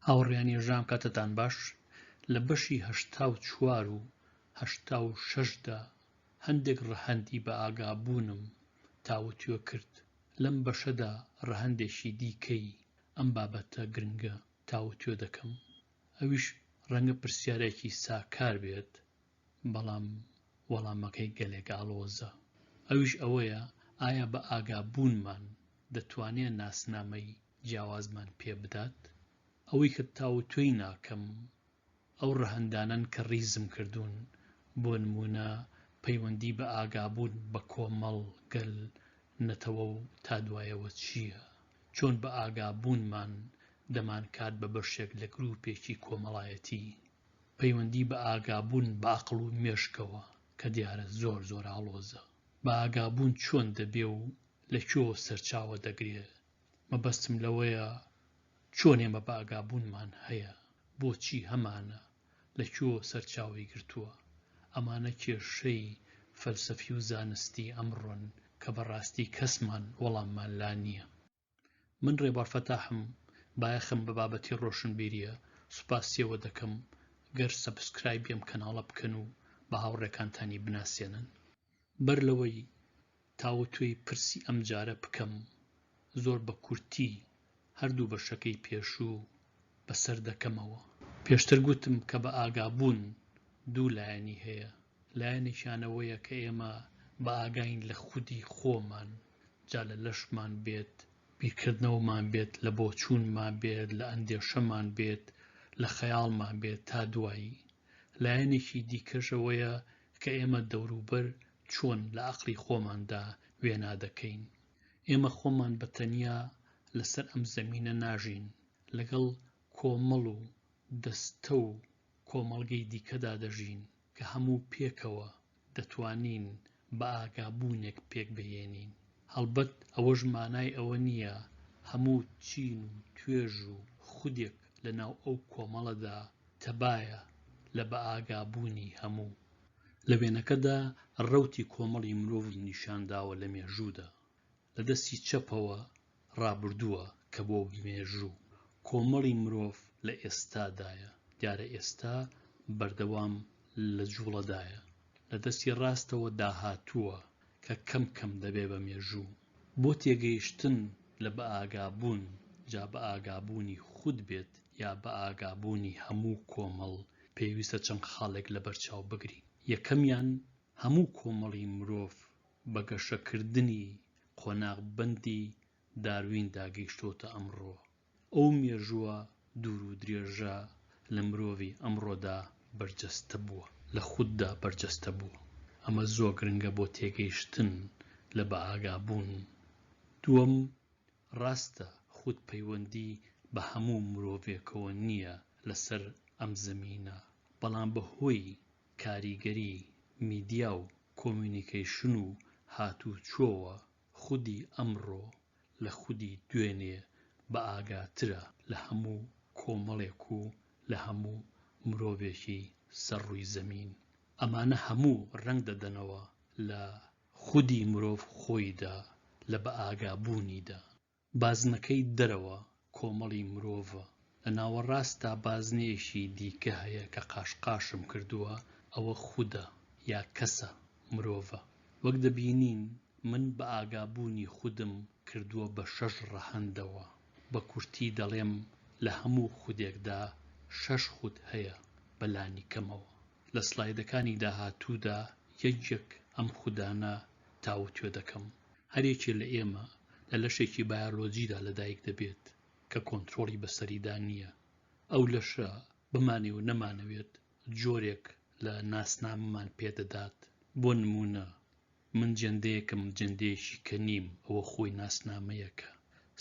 هاوڕێیانی ژام کاتتان باش لە بەشی 84 و 86 دا هەندێک ڕەهەندی بە ئاگابوونم تاوتوێ کرد لەم بەشەدا ڕەهەندێکی دیکەی ئەم بابەتە گرنگە تاوتوێ دەکەم ئەویش ڕەنگە پرسیارێکی ساکار بێت بەڵام وەڵامەکەی گەلێک ئاڵۆزە ئەویش ئەوەیە ئایا بە ئاگابوونمان دەتوانێ ناسنامەی جیاوازمان پێ بدات؟ ئەوەی کە تاوتوێی ناکەم ئەو ڕەهەندانەن کە ڕیزم کردوون، بۆ نموونە پەیوەندی بە ئاگابوون بە کۆمەڵ، گەل، نەتەوە و تا دوایەوە چییە؟ چۆن بە ئاگابوونمان دەمانکات بە بەشێک لە گرووپێکی کۆمەڵایەتی؟ پەیوەندی بە ئاگابوون بە ئەقڵ و مێشکەوە کە دیارە زۆر زۆر ئاڵۆزە. بە ئاگابوون چۆن دەبێ و لە کوێوە سەرچاوە دەگرێ؟ مەبەستم لەوەیە چۆن ئێمە بە ئاگابوونمان هەیە؟ بۆچی هەمانە؟ لە کوێوە سەرچاوەی گرتووە؟ ئەمانە کێشەی فەلسەفی و زانستی ئەمڕۆن کە بەڕاستی کەسمان وەڵاممان لا نییە. من ڕێبوار فەتاحم، بایەخم بە بابەتی ڕۆشنبیرییە، سوپاسیەوە دەکەم گەر subscribe ی ئەم کەناڵە بکەن و بە هاوڕێکانتانی بناسێنن. بەر لەوەی تاوتوێی پرسی ئەمجارە بکەم، زۆر بە کورتی هەردوو بەشەکەی پێشوو بەسەر دەکەمەوە. پێشتر گوتم کە بە ئاگابوون دوو لایەنی هەیە، لایەنێکیان ئەوەیە کە ئێمە بە ئاگاین لە خودی خۆمان، جا لە لەشمان بێت، بیرکردنەوەمان بێت، لە بۆچوونمان بێت، لە ئەندێشەمان بێت، لە خەیاڵمان بێت تا دوایی. لایەنێکی دیکەش ئەوەیە کە ئێمە دەوروبەر چۆن لە ئەقڵی خۆماندا وێنا دەکەین. ئێمە خۆمان بە تەنیا لەسەر ئەم زەمینە ناژین، لەگەڵ کۆمەڵ و دەستە و کۆمەڵگەی دیکەدا دەژین کە هەموو پێکەوە دەتوانین بەئاگابوونێک پێکبهێنین. هەڵبەت ئەوەش مانای ئەوە نییە هەموو چین و توێژ و خودێک لەناو ئەو کۆمەڵەدا تەبایە لە بەئاگابوونی هەموو. لە وێنەکەدا ڕەوتی کۆمەڵی مرۆڤم نیشانداوە لە مێژوودا. لە دەستی چەپەوە ڕابردووە کە بۆ مێژوو. کۆمەڵی مرۆڤ لە ئێستادایە، دیارە ئێستا بەردەوام لە جووڵەدایە. لە دەستی ڕاستەوە داهاتووە کە کەم کەم دەبێ بە مێژوو. بۆ تێگەیشتن لە بەئاگابوون، جا بەئاگابوونی خود بێت یا بەئاگابوونی هەموو کۆمەڵ، پێویستە چەند خاڵێک لەبەرچاو بگرین. یەکەمیان، هەموو کۆمەڵی مرۆڤ بە گەشەکردنی قۆناغبەندی دارویندا گەیشتۆتە ئەمڕۆ. ئەو مێژووە دوور و درێژە لە مرۆڤی ئەمڕۆدا بەرجەستە بووە، لە خوددا بەرجەستە بووە. ئەمە زۆر گرنگە بۆ تێگەیشتن لە بەئاگابوون. دووەم، ڕاستە خود پەیوەندی بە هەموو مرۆڤێکەوە نییە لەسەر ئەم زەمینە، بەڵام بەهۆی کاریگەری میدیا و کۆمیونیکەیشن و هاتوچۆوە خودی ئەمڕۆ لە خودی دوێنێ بەئاگاترە لە هەموو کۆمەڵێک و لە هەموو مرۆڤێکی سەر ڕووی زەمین. ئەمانە هەموو ڕەنگ دەدەنەوە لە خودی مرۆڤ خۆیدا، لە بەئاگابوونیدا. بازنەکەی دەرەوە کۆمەڵی مرۆڤە، لە ناوەڕاستدا بازنەیەکی دیکە هەیە کە قاشقاشم کردووە، ئەوە خودە یا کەسە، مرۆڤە. وەک دەبینین من بەئاگابوونی خودم کردووە بە شەش ڕەهەندەوە. بە کورتی دەڵێم لە هەموو خودێکدا شەش خود هەیە بە لانیکەمەوە. لە سلایدەکانی داهاتوودا یەک یەک ئەم خودانە تاوتوێ دەکەم. هەر یەکێ لە ئێمە لە لەشێکی بایۆلۆجیدا لەدایک دەبێت کە کۆنترۆڵی بەسەریدا نییە. ئەو لەشە بمانەوێ و نەمانەوێت جۆرێک لە ناسنامەمان پێ دەدات. بۆ نموونە من جێندەیەکم، جێندەیەکی کە نیم، ئەوە خۆی ناسنامەیەکە.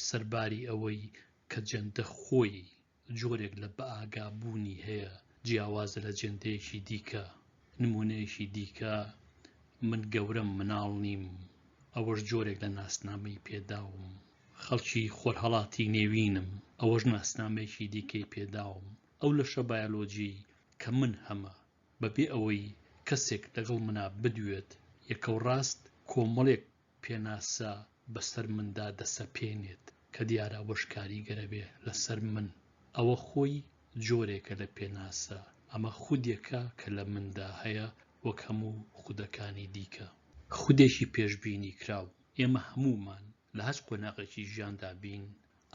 سەرباری ئەوەی کە جێندە خۆی جۆرێک لە بەئاگابوونی هەیە جیاوازە لە جێندەیەکی دیکە، نموونەیەکی دیکە من گەورەم مناڵ نیم، ئەوەش جۆرێک لە ناسنامەی پێداوم، خەڵکی خۆرهەڵاتی نێوینم، ئەوەش ناسنامەیەکی دیکەی پێداوم، ئەو لەشە بایۆلۆجیەی کە من هەمە بەبێ ئەوەی کەسێک لەگەڵ منا بدوێت یەکەوڕاست کۆمەڵێک پێناسە بەسەر مندا دەسەپێنێت کە دیارە ئەوەش کاریگەرەبێ لەسەر من. ئەوە خۆی جۆرێکە لە پێناسە، ئەمە خودێکە کە لە مندا هەیە وەک هەموو خودەکانی دیکە. خودێکی پێشبینیکراو، ئێمە هەموومان لە هەچ قۆناغێکی ژیاندا بین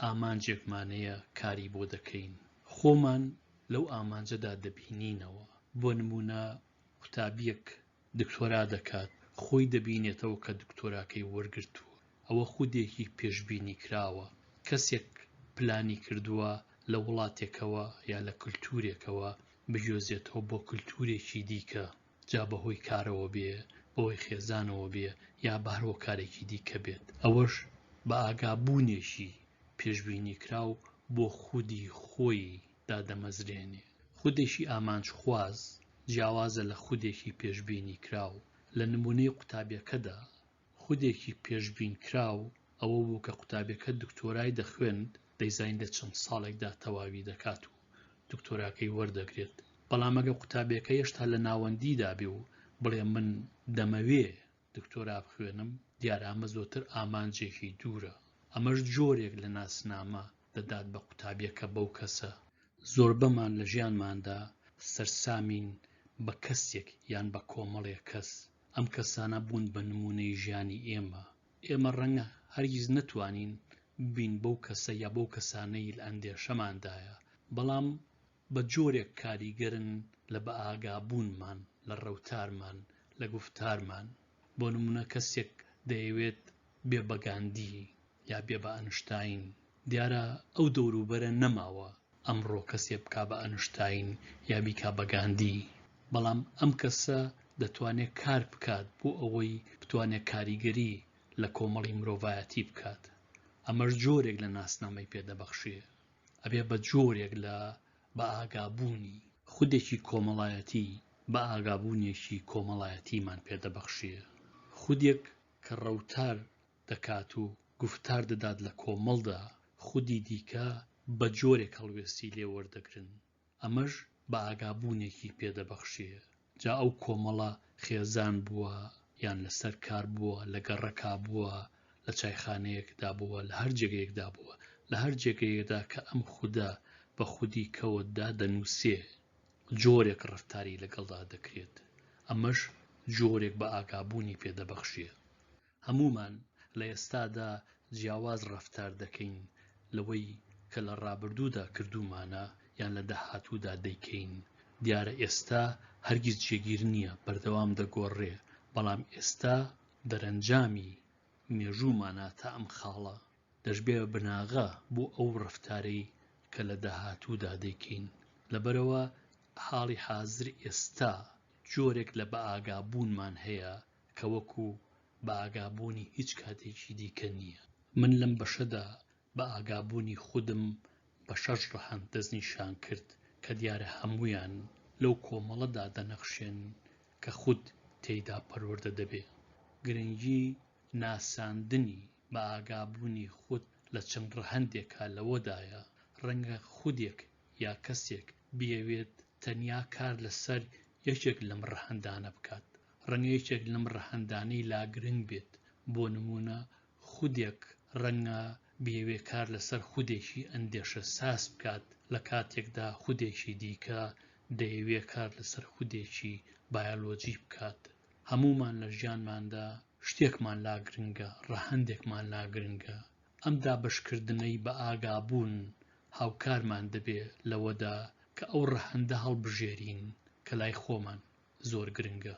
ئامانجێکمان هەیە کاری بۆ دەکەین، خۆمان لەو ئامانجەدا دەبینینەوە، بۆ نموونە قوتابییەک دکتۆرا دەکات، خۆی دەبینێتەوە کە دکتۆراکەی وەرگرتووە، ئەوە خودێکی پێشبینیکراوە، کەسێک پلانی کردووە لە وڵاتێکەوە یا لە کلتورێکەوە بگوێزێتەوە بۆ کلتورێکی دیکە، جا بەهۆی کارەوە بێ، بەهۆی خێزانەوە بێ یا بە هەر هۆکارێکی دیکە بێت، ئەوەش بەئاگابوونێکی پێشبینیکراو بۆ خودی خۆی دادەمەزرێنێ. خودێکی ئامانجخواز جیاوازە لە خودێکی پێشبینیکراو. لە نموونەی قوتابیەکەدا، خودێکی پێشبینکراو ئەوە بوو کە قوتابیەکە دکتۆرای دەخوێند، دەیزانی لە چەند ساڵێکدا تەواوی دەکات و دکتۆراکەی وەردەگرێت. بەڵام ئەگەر قوتابیەکە هێشتا لە ناوەندیدا بێ و بڵێ من دەمەوێ دکتۆرا بخوێنم، دیارە ئەمە زۆرتر ئامانجێکی دوورە. ئەمەش جۆرێک لە ناسنامە دەدات بە قوتابیەکە بەو کەسە. زۆربەمان لە ژیانماندا سەرسامین بە کەسێک یان بە کۆمەڵێک کەس، ئەم کەسانە بوون بە نموونەی ژیانی ئێمە. ئێمە ڕەنگە هەرگیز نەتوانین ببین بەو کەسە یا بەو کەسانەی لە ئەندێشەماندایە، بەڵام بە جۆرێک کاریگەرن لە بەئاگابوونمان، لە ڕەوتارمان، لە گوفتارمان. بۆ نموونە کەسێک دەیەوێت بێ بە گاندی یا بێ بە ئەنشتاین، دیارە ئەو دەوروبەرە نەماوە ئەمڕۆ کەسێ بکا بە ئەنشتاین یا بیکا بە گاندی، بەڵام ئەم کەسە دەتوانێ کار بکات بۆ ئەوەی بتوانێ کاریگەری لە کۆمەڵی مرۆڤایەتی بکات، ئەمەش جۆرێک لە ناسنامەی پێ دەبەخشێ. ئەبێ بە جۆرێک لە بەئاگابوونی. خودێکی کۆمەڵایەتی بەئاگابوونێکی کۆمەڵایەتیمان پێ دەبەخشێ. خودێک کە ڕەوتار دەکات و گوفتار دەدات لە کۆمەڵدا، خودی دیکە بە جۆرێک هەڵوێستی لێ وەردەگرن. ئەمەش بەئاگابوونێکی پێ دەبەخشێ. جا ئەو کۆمەڵە خێزان بووە یان لەسەر کار بووە، لە گەڕەکا بووە، لە چایخانەیەکدا بووە، لە هەر جێگەیەکدا بووە، لە هەر جێگەیەکدا کە ئەم خودە بە خودی کەوە دادەنووسێ، جۆرێک ڕەفتاری لەگەڵدا دەکرێت. ئەمەش جۆرێک بەئاگابوونی پێ دەبەخشێ. هەموومان لە ئێستادا جیاواز ڕەفتار دەکەین لەوەی کە لە ڕابردوودا کردوومانە یان لە داهاتوودا دەیکەین. دیارە ئێستا هەرگیز جێگیر نییە، بەردەوام دەگۆڕرێ، بەڵام ئێستا دەرەنجامی مێژوومانە تا ئەم خاڵە دەشبێ بە بناغە بۆ ئەو ڕەفتارەی کە لە داهاتوودا دەیکەین. لەبەرئەوە حاڵی حازر ئێستا جۆرێک لە بەئاگابوونمان هەیە کە وەکو بەئاگابوونی هیچ کاتێکی دیکە نییە. من لەم بەشەدا بەئاگابوونی خودم بە شەش ڕەهەند دەستنیشان کرد کە دیارە هەموویان لەو کۆمەڵەدا دەنەخشێن کە خود تێیدا پەروەردە دەبێ. گرنگی ناساندنی بەئاگابوونی خود لە چەند ڕەهەندێکا لەوەدایە ڕەنگە خودێک یا کەسێک بیەوێت تەنیا کار لەسەر یەکێک لەم ڕەهەندانە بکات، ڕەنگە یەکێک لەم ڕەهەندانەی لا گرنگ بێت، بۆ نموونە خودێک ڕەنگە بیەوێ کار لەسەر خودێکی ئەندێشەساز بکات لە کاتێکدا خودێکی دیکە دەیەوێ کار لەسەر خودێکی بایۆلۆجی بکات. هەموومان لە ژیانماندا شتێکمان لا گرنگە، ڕەهەندێکمان لا گرنگە، ئەم دابەشکردنەی بەئاگابوون هاوکارمان دەبێ لەوەدا کە ئەو ڕەهەندە هەڵبژێرین کە لای خۆمان زۆر گرنگە.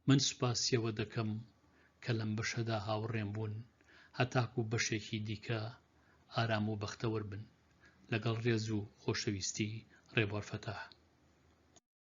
من سوپاسیەوە دەکەم کە لەم بەشەدا هاوڕێم بوون هەتاکو بەشێکی دیکە ئارام و بەختەوەر بن. لەگەڵ ڕێز و خۆشەویستی ڕێبوار فەتاح.